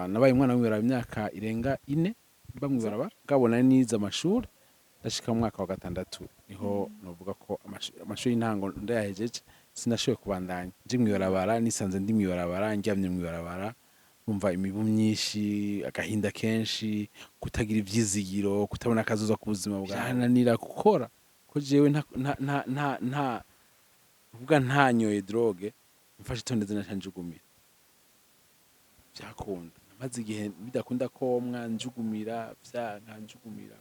Nabaye umwana w'ibarabara imyaka irenga 4 mba mw'ibarabara, bwabona nize amashuri ndashika mu mwaka wa gatandatu, niho novuga ko amashuri y'intango ndayahejeje, sinashoboye kubandanya. Nje mw'ibarabara, nisanze ndi mw'ibarabara, ndyamye mw'ibarabara, umva imibu myinshi, agahinda kenshi, kutagira ivyizigiro, kutabona akazoza ku buzima bwawe. Vyananira gukora ko jewe nta nta nta nta nta kuvuga ntanyoye drogue, mfashe itondeze naca njugumira. Vyakunda maze igihe bidakunda ko mwanjugumira, vyanka njugumira,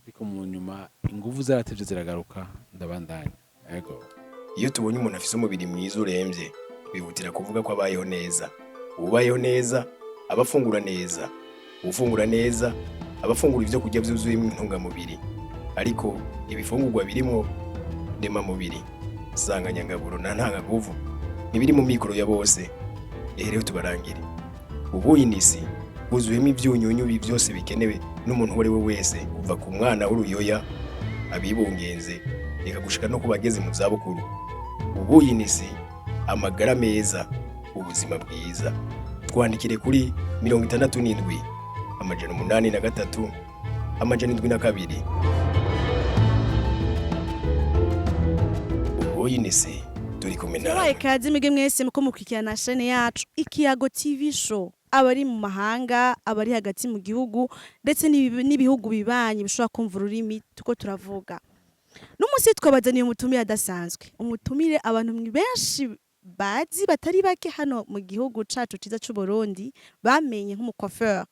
ariko mu nyuma inguvu zaratevye ziragaruka, ndabandanya. Ego. Iyo tubonye umuntu afise umubiri mwiza uremvye, twihutira kuvuga ko abayeho neza. Uwubayeho neza aba afungura neza, uwufungura neza aba afungura ivyo kurya vyuzuyemwo intungamubiri. Ariko ibifungurwa birimwo ndemamubiri, nsanganyangaburo na ntanganguvu ntibiri mu mikoro ya bose. Rero tubarangire ubuyinisi bwuzuyemo ivyunyunyu vyose bikenewe n'umuntu uwo ari we wese, kuva ku mwana w'uruyoya, abibungenze, reka gushika no ku bageze mu zabukuru. Ubuyinisi, amagara meza, ubuzima bwiza. Twandikire kuri 67 803 702. Ubuyinisi, turi kumwe Tubaye nawe. Kaze mwebwe mwese muko mukurikirana chaîne yacu Ikiyago TV Show, abari mu mahanga, abari hagati mu gihugu, ndetse n'ibihugu bibanyi bishobora kumva ururimi tuko turavuga. N'umunsi twabazaniye umutumire adasanzwe, umutumire abantu benshi bazi batari bake hano mu gihugu cacu ciza c'u Burundi bamenye nk'umucoiffeur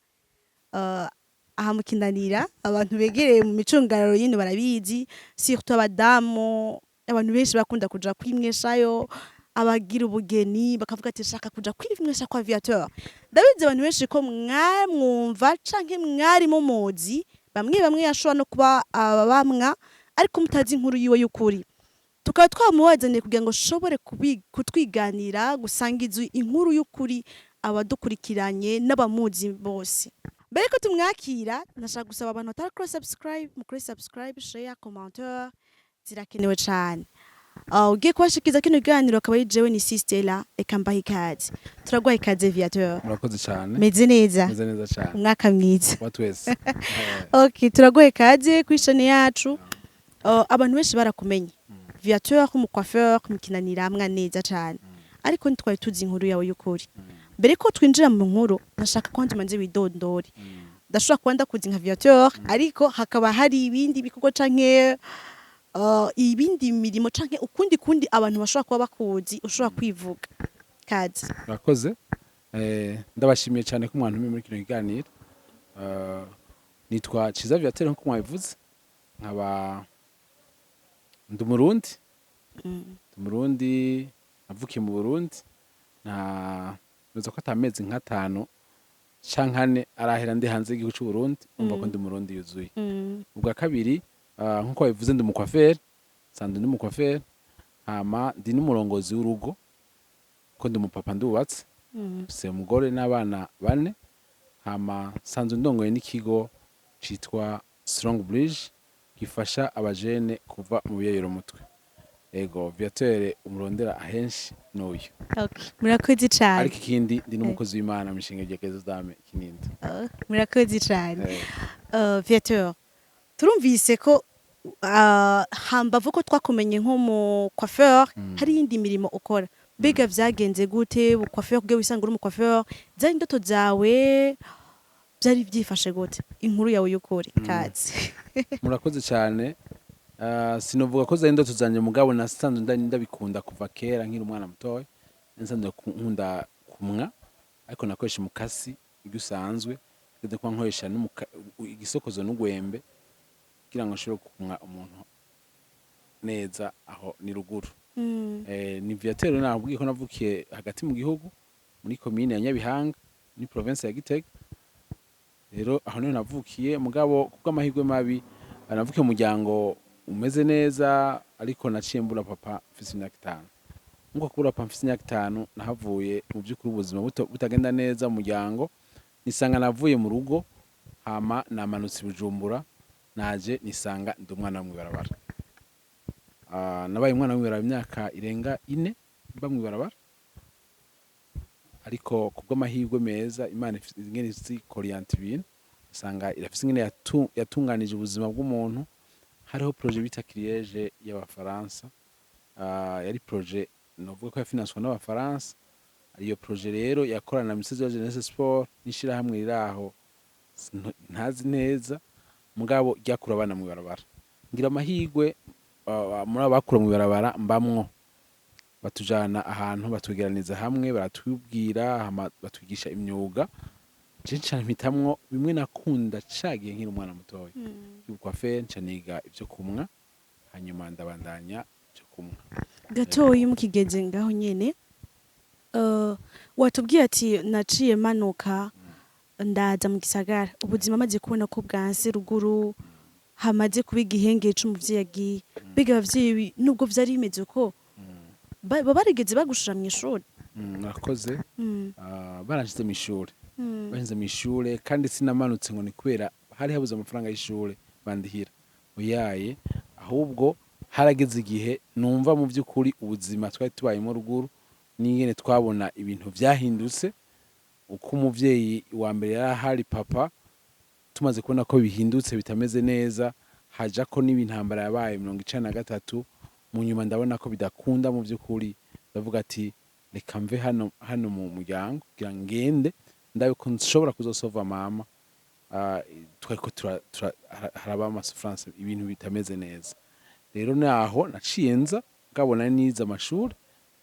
aha mu Kinanira. Abantu begereye mu micungararo nyine barabizi, surtout abadamu. Abantu benshi bakunda kuja kwimweshayo, abagira ubugeni bakavuga ati: "Shaka kuja kwimwesha kwa Viateur." Ndabizi abantu benshi ko mwamwumva canke mwari mumuzi, bamwe bamwe yashobora no kuba ababamwa, ariko mutazi inkuru yiwe y'ukuri. Tukaba twamubazaniye kugira ngo ashobore kutwiganira, gusangiza inkuru y'ukuri abadukurikiranye n'abamuzi bose. Mbere ko tumwakira, ndashaka gusaba abantu batarakora subscribe, mukore subscribe, share, commentaire zirakenewe cane. Ugiye kubashikiza kino kiganiro akaba ari jewe, ni Sistela. Reka mbahe ikaze. Turaguha ikaze, Viateur. Murakoze cyane. Meze neza? Meze neza cyane. Umwaka mwiza. Wa twese. Okay, turaguha ikaze kuri chaîne yacu. Abantu benshi barakumenye Viateur nk'umucoiffeur mukinanira mwa neza cane, ariko ntitwari tuzi inkuru yawe y'ukuri. Mbere ko twinjira mu nkuru, ndashaka kwanza umanze widondore. Ndashobora kuba ndakuzi nka Viateur, ariko hakaba hari ibindi bikorwa canke ibindi mirimo canke ukundi kundi abantu bashobora kuba bakuzi ushobora kwivuga. Kaze. Murakoze. Ndabashimiye cyane ko mwantumiye muri kino kiganiro. Nitwa Ciza Viateur nkuko mwabivuze, nkaba ndi Umurundi. Ndi Umurundi, navukiye mu Burundi. Nta nzi ko atamezi nk'atanu canke ane arahera ndi hanze y'igihugu c'u Burundi, umva ko ndi Umurundi yuzuye. Ubwa kabiri, nkuko babivuze, ndi umucoiffeur, nsanzwe ndi umucoiffeur, hama ndi n'umurongozi w'urugo ko ndi umupapa, ndubatse, mfise umugore n'abana bane. Hama nsanzwe ndongoye n'ikigo citwa Strong Bridge gifasha abajene kuva mu mutwe. Ego, Viateur umurondera ahenshi n'uyu. Okay. Murakoze cane. Ariko ikindi, ndi n'umukozi w'Imana mu ishinga rya Keza Dame Kinindo. Oh, murakoze cane. Eh. Viateur, turumvise ko hambavu ko twakumenye nk'umu coiffeur, hari iyindi mirimo ukora. Mbega vyagenze gute coiffeur, kugira wisanga uri umu coiffeur? Zari indoto zawe? Vyari vyifashe gute? Inkuru yawe y'ukuri. Kaze. Murakoze cyane. Sinovuga ko zari indoto zanje, mugabo nasanzwe ndabikunda kuva kera nkiri umwana mutoya. Nsanzwe nkunda kumwa, ariko nakoresha umukasi ibyo usanzwe ngeze kuba nkoresha igisokozo n'ugwembe kugira ngo nshobore kumwa umuntu neza. Aho ni ruguru. Ni Viateur, nabwiye ko navukiye hagati mu gihugu, muri komine ya Nyabihanga, muri province ya Gitega. Rero aho niho navukiye, mugabo kubw'amahirwe mabi navukiye mu muryango umeze neza, ariko naciye mbura papa mfise imyaka 5. Nkuko kubura papa mfise imyaka 5, nahavuye mu by'ukuri ubuzima butagenda neza mu muryango, nisanga navuye mu rugo, hama namanutse i Bujumbura, naje nisanga ndi umwana wo mw'ibarabara. Nabaye umwana wo mw'ibarabara imyaka irenga 4 mba mw'ibarabara. Ariko kubw'amahirwe meza, Imana ingene izi korienta ibintu, usanga irafise ingene yatunganije ubuzima bw'umuntu. Hariho projet bita CRIEJ y'Abafaransa. Yari projet novuga ko yafinanswa n'Abafaransa. Iyo projet rero yakorana na Ministère de la Jeunesse, Sport n'ishirahamwe riraho ntazi neza, mugabo ryakura abana mw'ibarabara. Ngira amahirwe, muri abo bakura mw'ibarabara mbamwo. Batujana ahantu, batwegeraniza hamwe, baratubwira, hama batwigisha imyuga. Je nca mpitamwo bimwe nakunda cagiye nkiri umwana mutoya, y'ubucoiffeur. Nca niga ivyo kumwa, hanyuma ndabandanya ivyo kumwa. Gatoyi mukigeze ngaho nyene, watubwiye ati naciye manuka ndaza mu gisagara, ubuzima maze kubona ko bwanse ruguru, hamaze kuba igihengeri c'umuvyeyi agiye. Mbega abavyeyi, nubwo vyari bimeze uko, barigeze bagushira mw'ishuri? Murakoze. Baranshize mw'ishure. Banshize mw'ishure, kandi sinamanutse ngo ni kubera hari habuze amafaranga y'ishure bandihira, oyaye. Ahubwo harageze igihe numva mu by'ukuri ubuzima twari tubayemo ruguru n'ingene twabona ibintu vyahindutse, uko umuvyeyi wa mbere yari ahari, papa, tumaze kubona ko bihindutse bitameze neza, haja ko n'ibintambara yabaye 93. Mu nyuma ndabona ko bidakunda mu by'ukuri, ndavuga ati reka mve hano mu muryango kugira ngende ndabe ko nshobora kuzosova mama. Twariko haraba amasouffrance, ibintu bitameze neza. Rero naho naciye nza ngabona nize amashuri,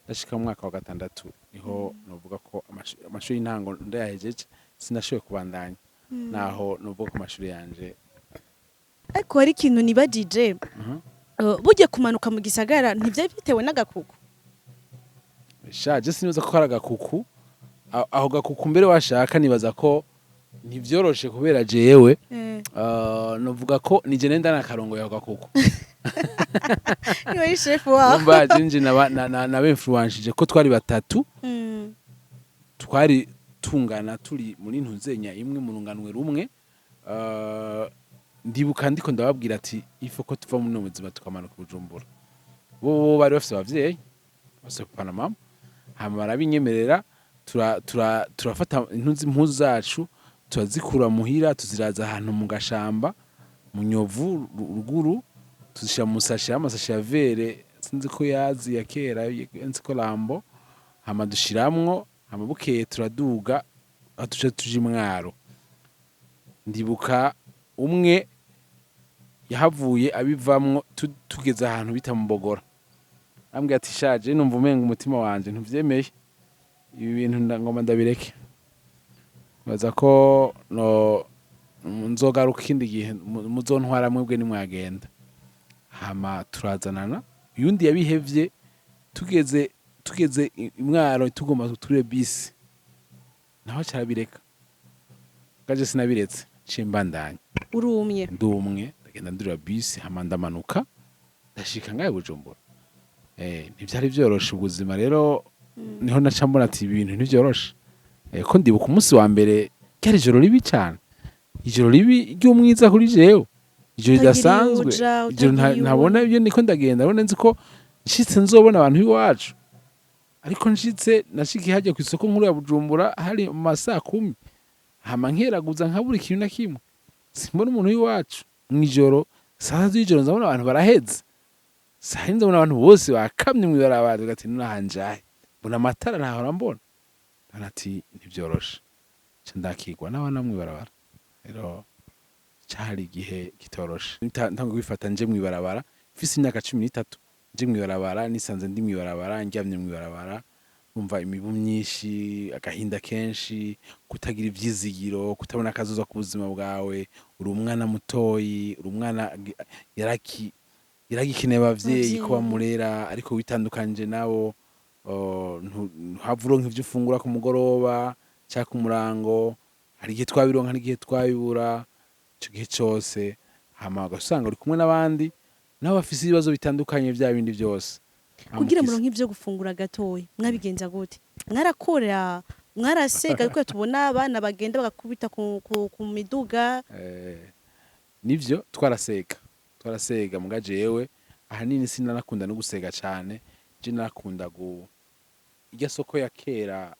ndashika mu mwaka wa gatandatu, niho novuga ko amashuri y'intango ndayahejeje, sinashoboye kubandanya. Naho novuga ko amashuri yanje. Ariko hari ikintu nibajije. Burya kumanuka mu gisagara ntivyari bitewe n'agakuku? Shaje, sinibaza ko hari agakuku. Aho gakuku mbere washaka, nibaza ko ntivyoroshe kubera jewe novuga ko nije nenda nakarongoye ako gakuku. Niwe shefu wawe. Numva jinje naba influencije ko twari batatu. Twari tungana, turi muri ntuzenya imwe, mu runganwe rumwe. Ndibuka ndiko ndababwira ati ifo ko tuva muri buzima tukamanuka i Bujumbura. Bo bari bafise abavyeyi, bafise papa na mama, hama barabinyemerera. Turafata impuzu zacu, turazikura muhira, tuziraza ahantu mu gashamba mu Nyovu ruguru, tuzishira mu sashe, amasashe ya vere, sinzi ko yazi ya kera, nzi ko Rambo, hama dushiramwo, hama bukeye turaduga, aho tuja tuja imwaro. Ndibuka umwe yahavuye abivamwo, tugeze ahantu bita mu Bogora, ambwira ati shaje, numva umenga umutima wanje ntuvyemeye ibi bintu, ngomba ndabireke, baza ko no nzogaruka ikindi gihe, muzontwara mwebwe nimwagenda. Hama turazanana. Uyundi yabihevye tugeze imwaro, tugomba turire bisi, naho carabireka. Gaje sinabiretse, ciye mbandanya. Urumye. Ndumwe, ndagenda ndurira bisi, hama ndamanuka, ndashika ngaye Bujumbura. Ntivyari vyoroshe ubuzima. Rero niho naca mbona ati ibi bintu ntivyoroshe. Ko ndibuka umunsi wa mbere ryari ijoro ribi cane, ijoro ribi ry'umwiza kuri jewe, ijoro Utagira iyo ridasanzwe, uja, ijoro utagira iyo ntabona ubona. Ibyo niko ndagenda ndabona, nzi ko nshitse nzobona abantu b'iwacu, ariko nshitse nashikiye hajya ku isoko nkuru ya Bujumbura, hari mu masaa 10, hama nkeraguza nkabura ikintu na kimwe, simbona umuntu w'iwacu. Mw'ijoro, saa z'ijoro, nzabona abantu baraheze, saa yine nzabona abantu bose bakamye mw'ibarabara, ati nahanjahe, mbona amatara ntahora mbona. Ndabona ati ntibyoroshe, nca ndakirwa n'abana mw'ibarabara. Rero cari igihe kitoroshe. Ntanguye kwifata nje mw'ibarabara mfise imyaka 13. Nje mw'ibarabara, nisanze ndi mw'ibarabara, ndyamye mw'ibarabara, umva imibu myinshi, agahinda kenshi, kutagira ivyizigiro, kutabona akazoza ku buzima bwawe. Uri umwana mutoyi, uri umwana yaragikeneye abavyeyi ko Abavyeyi. bamurera, ariko witandukanije nabo. Ntuhava uronka ivyo ufungura ku mugoroba canke ku murango. Hari igihe twabironka, hari igihe twabibura. Ico gihe cose, hama ugasanga uri kumwe n'abandi nabo bafise ibibazo bitandukanye, vya bindi vyose. Kugira muronke ivyo gufungura gatoya, mwabigenza gute? Mwarakora, mwarasega? Ariko tubona abana bagenda bagakubita ku miduga. Nivyo, twarasega, twarasega, muga jewe ahanini sinanakunda no gusega cane. Je narakunda irya soko ya kera.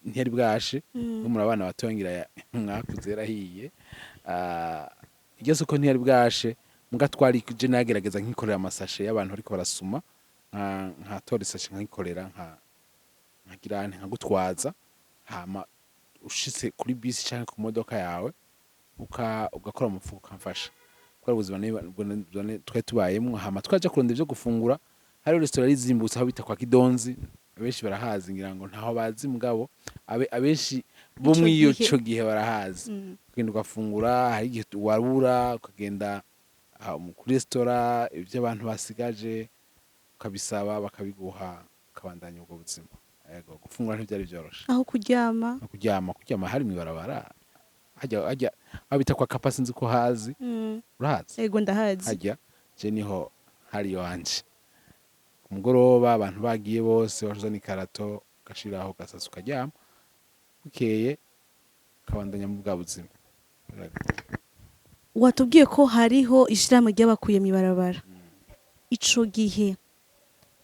ntiyari bwashe. Nko muri abana batoya ngira mwakuze yarahiye. Iryo soko ntiyari bwashe, muga twari je nagerageza nkikorera amasashe y'abantu ariko barasuma, nkatora isashe nkayikorera, nkagira nte, nkagutwaza, hama ushitse kuri bisi canke ku modoka yawe ugakora mu mufuko ukamfasha. Kubera ubuzima twari tubayemwo, hama twaja kurondera ivyo gufungura. Hariho resitora yari izimbutse aho bita kwa Kidonzi, abenshi barahazi, ngira ngo ntaho bazi, mugabo abenshi bo Ico mw'iyo gihe. Ico gihe barahazi. Ukagenda ugafungura, hari igihe wabura ukagenda kuri resitora, ivyo abantu basigaje ukabisaba bakabiguha, ukabandanya ubwo buzima. Yego, gufungura ntivyari vyoroshe. Aho kuryama? No kuryama hari mw'ibarabara hajya aho bita kwa Kapa, sinzi ko hazi. Urahazi? Ego, ndahazi. Hajya je niho hari iwanje. Ku mugoroba abantu bagiye bose, washuzana ikarato ugashiraho ugasasa ukaryama, bukeye ukabandanya mu bwa buzima. Watubwiye ko hariho ishirahamwe ry'abakuye mw'ibarabara ico gihe.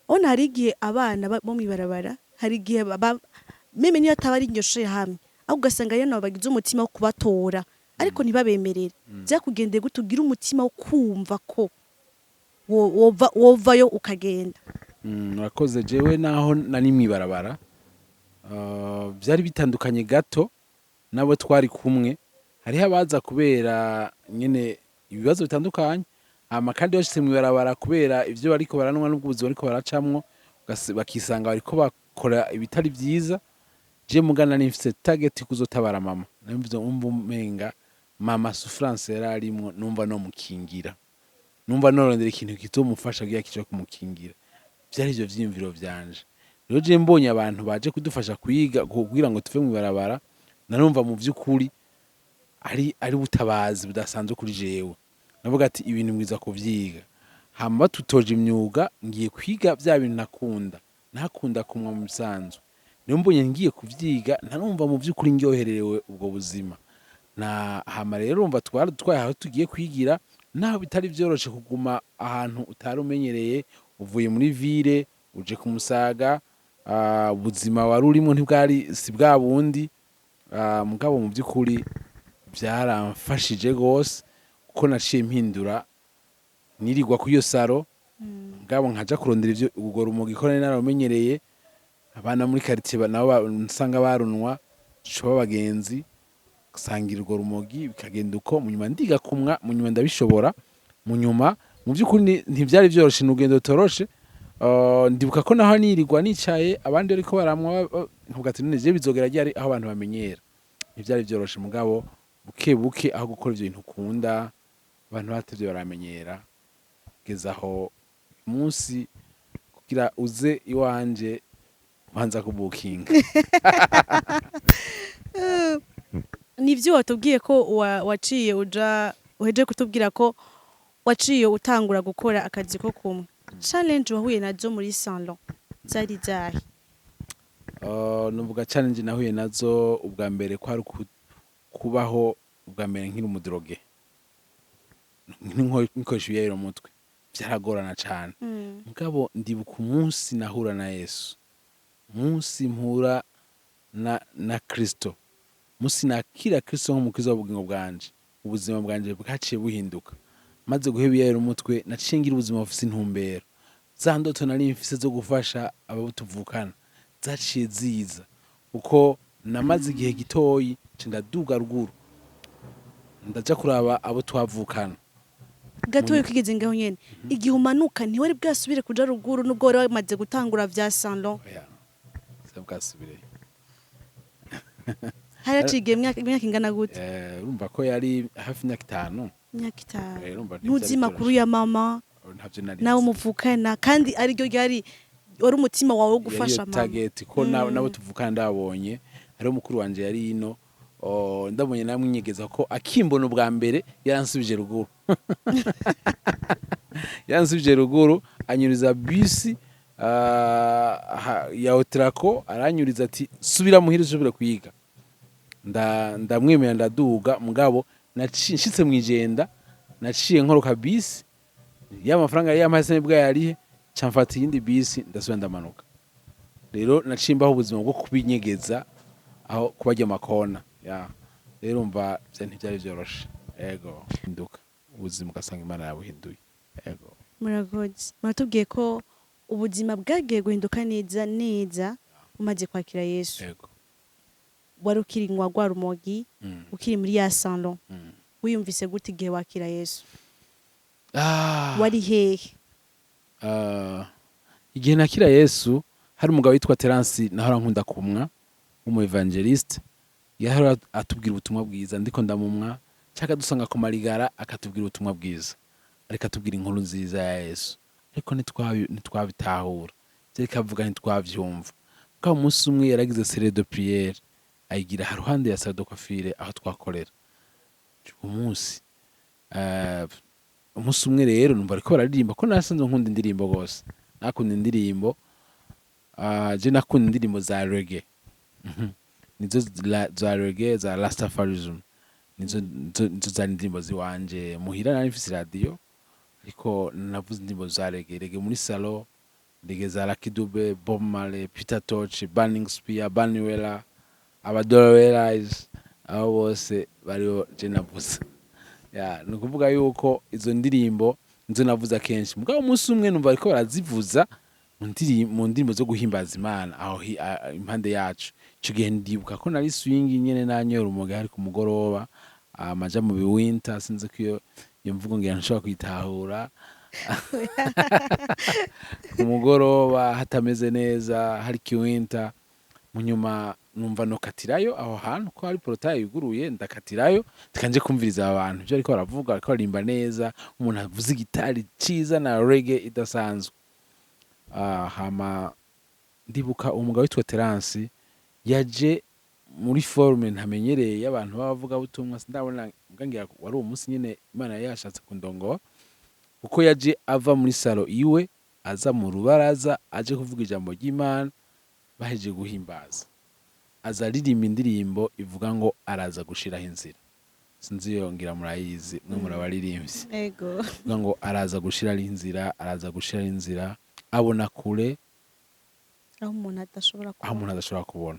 Ona hari igihe abana bo mw'ibarabara, hari igihe même niyo ataba ari iryo shirahamwe, ahubwo ugasanga rero nabo bagize umutima wo kubatora ariko ntibabemerere. Vyakugendeye gute ugira umutima wo kumva ko wovayo ukagenda? Urakoze. Jewe naho nari mw'ibarabara, vyari bitandukanye gato nabo twari kumwe. Hariho abaza kubera nyene ibibazo bitandukanye, hama kandi bashitse mw'ibarabara kubera ivyo bariko baranwa n'ubwo buzima bariko baracamwo, bakisanga bariko bakora ibitari vyiza. Je mugana nari mfise target kuzotabara mama. Nari mvuze, umva, umenga mama souffrance yari arimwo, numva no mukingira, numva norondera ikintu kizomufasha kugira kije kumukingira. Vyari ivyo vyiyumviro vyanje. Rero je mbonye abantu baje kudufasha kwiga kugira ngo tuve mw'ibarabara, narumva mu vy'ukuri ari butabazi budasanzwe kuri jewe. Navuga ati ibintu mwiza kuvyiga, hama batutoje imyuga, ngiye kwiga vya bintu nakunda, nakunda kumwa mu bisanzwe. Niyo mbonye ngiye kuvyiga, ntarumva mu vy'ukuri ndyohererewe ubwo buzima. Na hama rero urumva twari twaye aho tugiye kwigira, naho bitari vyoroshe kuguma ahantu utari umenyereye, uvuye muri ville uje ku Musaga, ubuzima wari urimo ntibwari si bwa bundi. Mugabo mu by'ukuri byaramfashije gose, kuko naciye mpindura nirirwa ku iyo salon, mugabo nkaja kurondera ivyo ubwo rumogi ko nari nararumenyereye. Abana muri quartier nabo nsanga barunwa, tuba abagenzi, gusangira urwo rumogi, bikagenda uko. Mu nyuma ndiga kumwa, mu nyuma ndabishobora. Mu nyuma mu by'ukuri ntivyari vyoroshe, ni urugendo rutoroshe. Ndibuka ko naho nirirwa nicaye abandi bariko baramwa, nkavuga ati none je bizogera ryari aho abantu bamenyera? Ntivyari vyoroshe, mugabo buke buke aho gukora ivyo bintu ukunda, abantu batevye baramenyera, kugeza aho umunsi kugira uze iwanje ubanza kubukinga. Nivyo watubwiye ko waciye uja, uheje kutubwira ko waciye utangura gukora akazi ko kumwe. Challenge wahuye nazo muri salon zari zahe? Nuvuga challenge nahuye nazo ubwa mbere ko ari kubaho ubwa mbere nkiri umu drogué, nkoresha ibiyayiro mutwe, vyaragorana cane. Mugabo ndibuka umunsi nahura na Yesu, umunsi mpura na Kristo, umunsi nakira Kristo nk'umukiza w'ubugingo bwanje, ubuzima bwanje bwaciye buhinduka. Maze guheba ibiyayiro umutwe, naciye ngira ubuzima bufise intumbero. Za ndoto nari mfise zo gufasha abo tuvukana zaciye ziza, kuko namaze igihe gitoyi nca ndaduga ruguru, ndaja kuraba abo twavukana. Gatoya ukigeze ngaho nyene, igihe umanuka ntiwari bwasubire kuja ruguru nubwo wari wamaze gutangura vya salon? Oya, bwasubireyo. Haraciye igihe imyaka ingana gute? Urumva ko yari hafi imyaka 5. Imyaka 5. Urumva ntuzi ntivyari makuru vyoroshe. ya mama? Ntavyo nari Nawe nzi. muvukana, kandi ariryo ryari wari umutima wawe wo Yari gufasha iyo mama. target ko nabo tuvukana ndabonye, hariho mukuru wanje yari ino, ndabonye namwinyegeza ko akimbona ubwa mbere yaransubije ruguru, yaransubije ruguru, anyuriza bisi ya Otrako, aranyuriza ati subira muhira usubire kwiga. Ndamwemera ndaduga, mugabo nshitse mwijenda naciye nkoroka bisi ya mafaranga yari yampaye sinibwa yarihe, ca mfata iyindi bisi ndasubira ndamanuka. Rero naciye mbaho ubuzima bwo kubinyegeza. Aho kubarya amakona ya rero umva vyo ntivyari vyoroshe. Ego, hinduka ubuzima ugasanga Imana yabuhinduye. Ego. Murakoze. Muratubwiye ko ubuzima bwagiye guhinduka neza neza umaze kwakira Yesu. Ego. Wari ukiri ngwa rwa rumogi, ukiri muri ya salon, wiyumvise gute igihe wakira Yesu? Wari hehe? Igihe nakira Yesu, hari umugabo witwa Terence nahora nkunda kumwa, w'umu évangéliste, yahora atubwira ubutumwa bwiza. Ndiko ndamumwa cyangwa dusanga ku marigara, akatubwira ubutumwa bwiza, ariko atubwira inkuru nziza ya Yesu, ariko ntitwabitahura ivyo ariko avuga, ntitwavyumva. Mugabo umunsi umwe yaragize série de prière, ayigira haruhande ya salle de coiffure aho twakorera. Uwo munsi, umunsi umwe rero numva ariko bararirimba, ko nasanzwe nkunda indirimbo gose, nakunda indirimbo. Je nakunda indirimbo za reggae. Nizo za reggae, za Rastafarism, nizo zari indirimbo ziwanje. Muhira nari mfise radio, ariko navuze indirimbo za reggae, reggae muri salon, reggae za Lucky Dube, Bob Marley, Peter Tosh, Burning Spear, Bunny Wailer, Abadolowelais, abo bose bariho je navuze. Ya, ni ukuvuga yuko izo ndirimbo nizo navuze akenshi. Mugabo umunsi umwe numva bariko barazivuza mu ndirimbo zo guhimbaza Imana aho impande yacu. Ico gihe ndibuka ko nari swing nyene, nanyora umuga, hari ku mugoroba, amaja mu biwinter. Sinzi ko iyo mvugo ngira nshobora kuyitahura. Ku mugoroba hatameze neza, hari kiwinter. Mu nyuma numva nokatirayo aho hantu ko hari portail yuguruye, ndakatirayo tukanje kumviriza aba bantu ibyo ariko baravuga. Ariko barimba neza, umuntu avuze igitari ciza na reggae idasanzwe. Hama ndibuka umugabo witwa Terence yaje muri forme ntamenyereye y'abantu b'abavugabutumwa. Sindabona ngira wari uwo munsi nyene Imana yari yashatse kundongora, kuko yaje ava muri salon iwe, aza mu rubaraza, aje kuvuga ijambo ry'Imana. Bahejeje guhimbaza, aza aririmba indirimbo ivuga ngo "Araza gushiraho inzira". Sinzi iyo ngira murayizi, mwe murabaririmbyi. Ego. Ivuga ngo "Araza gushiraho inzira, araza gushiraho inzira, abona kure aho umuntu adashobora aho kubona." umuntu adashobora kubona.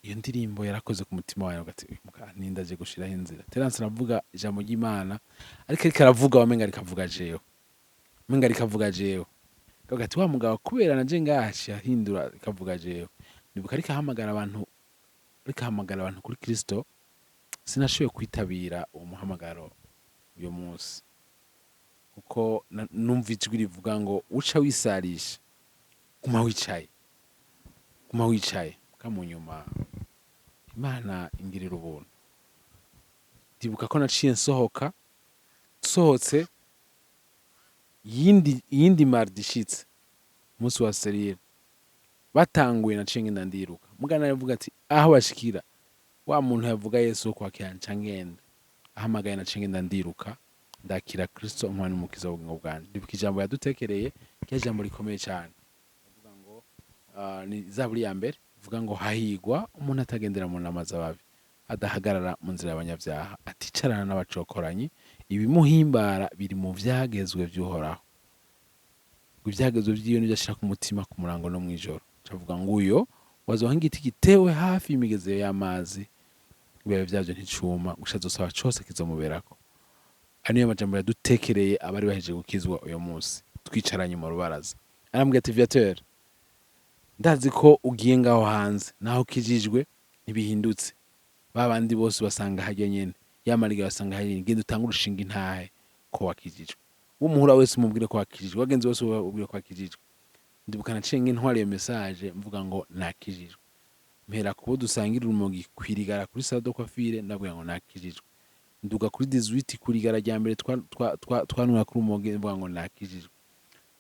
Iyo ndirimbo yarakoze ku mutima wawe, ati "Uyu mugabo ninde aje gushiraho inzira?" Terence aravuga ijambo ry'Imana, ariko aravuga wamenga ariko avuga jewe, umenga ariko avuga jewe. Akavuga ati wa mugabo kubera naje ngaha aciye ahindura akavuga jewe. Ndibuka ariko ahamagara abantu, ariko ahamagara abantu kuri Kristo. Sinashoboye kwitabira uwo muhamagaro uyo munsi, kuko numva ijwi rivuga ngo "Uca wisarisha, guma wicaye, guma wicaye." Mu nyuma Imana ingirira ubuntu. Ndibuka ko naciye nsohoka. Nsohotse, yindi mardi ishitse, umunsi wa cellule batanguye, naciye ngenda ndiruka. Mugana yavuga ati aho bashikira wa muntu yavuga Yesu wo kwakira, nca ngenda ahamagaye. Naciye ngenda ndiruka, ndakira Kristo umwana umukiza w'ubugingo bwanje. Ndibuka ijambo yadutekereye, rya jambo rikomeye cyane avuga ngo, ni Zaburi ya mbere, ivuga ngo "Hahigwa umuntu atagendera mu nama z'ababi, adahagarara mu nzira y'abanyabyaha, aticarana n'abacokoranyi. Ibimuhimbara biri mu vyagezwe vy'Uhoraho, ngo ivyagezwe vyiwe nivyo ashira ku mutima ku murango no mw'ijoro." Cavuga ngo uyo wazoha nk'igiti gitewe hafi y'imigezi y'amazi, ibibabi vyavyo nticuma, gusha azosaba cose kizomuberako. Ayo niyo majambo yadutekereye abari bahejeje gukizwa uyo munsi twicaranye mu rubaraza. Arambwira ati "Viateur, ndazi ko ugiye ngaho hanze, naho ukijijwe ntibihindutse. Ba bandi bose basanga harya nyene, yamariga basanga harya nyene. Genda utange urushinga intahe ko wakijijwe. Umuhura wese umubwire ko wakijijwe, wagenzi wese umubwire ko wakijijwe." Ndibuka naciye nk'intwara iyo message, mvuga ngo nakijijwe. Mpera kubo dusangira urumogi kwirigara kuri salle de coiffure, ndabwira ngo nakijijwe. Nduga kuri 18 kurigara rya mbere twanura kuri urumogi, mvuga ngo nakijijwe.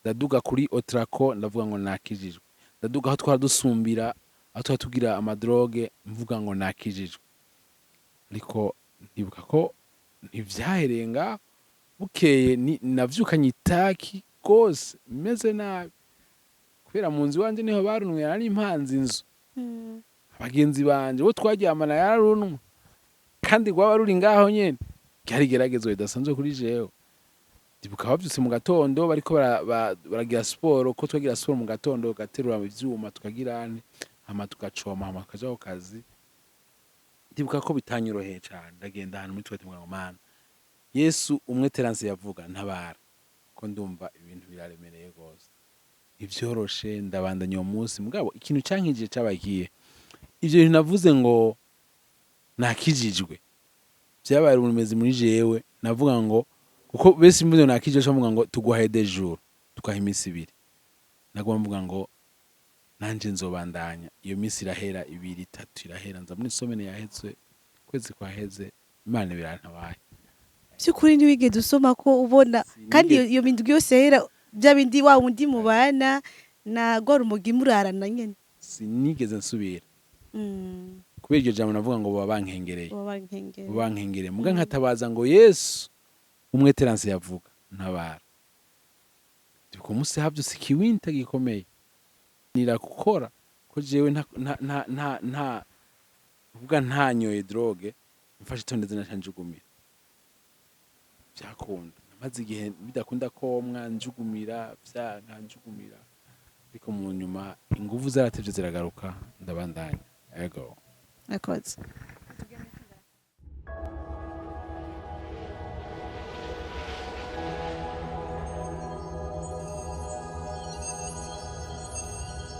Ndaduga kuri Otrako, ndavuga ngo nakijijwe. Ndaduga aho twara dusumbira, aho twara tugira ama drogue, mvuga ngo nakijijwe. Ariko ndibuka ko ntivyahereye ngaho. Bukeye navyukanye itaki gose, meze nabi, kubera mu nzu iwanje niho barunwe. Nari mpanze inzu, abagenzi banje bo twaryamana yararunwa, kandi rwaba ruri ngaho nyene. Ryari igeragezwa ridasanzwe kuri jewe. Ndibuka bavyutse mu gatondo bariko baragira siporo, ko twagira siporo mu gatondo, tugaterura ivyuma, tukagira ane, hama tugacoma, hama tukaja ku kazi. Ndibuka ko bitanyoroheye cane. Ndagenda ahantu muri toilette, ngo: "Mana Yesu, umwe Terence yavuga, ntabara, ko ndumva ibintu biraremereye rwose." Ntivyoroshe, ndabandanya uwo munsi. Mugabo ikintu cankijije cabaye ikihe? Ivyo bintu navuze ngo nakijijwe vyabaye urumezi muri jewe. Navuga ngo, kuko bese mvuze ngo nakijijwe, bavuga ngo tuguhaye 2 jours, tukaha iminsi 2. Naguma mvuga ngo nanje nzobandanya. Iyo minsi irahera, 2, 3 irahera, nza muri semaine yaheze, kwezi kwaheze, Imana birantabaye. By'ukuri ntiwigeze usoma ko ubona kandi iyo mindwi yose yahera, bya bindi wa wundi mubana na rwa rumogi murarana nyene. Sinigeze nsubira kubera iryo jambo. Navuga ngo baba bankengereye. Baba bankengereye. Baba bankengereye, muga nkatabaza ngo: "Yesu, umwe Terence yavuga, ntabara." Ku munsi havyutse ikiwinta gikomeye, nira gukora ko jewe nta nta nta nta nta kuvuga ntanyoye drogue, mfashe itondeze naca njugumira. Vyakunda, namaze igihe bidakunda komwa, njugumira, vyanka, njugumira, ariko mu nyuma inguvu zaratevye ziragaruka, ndabandanya. Ego. Akoze.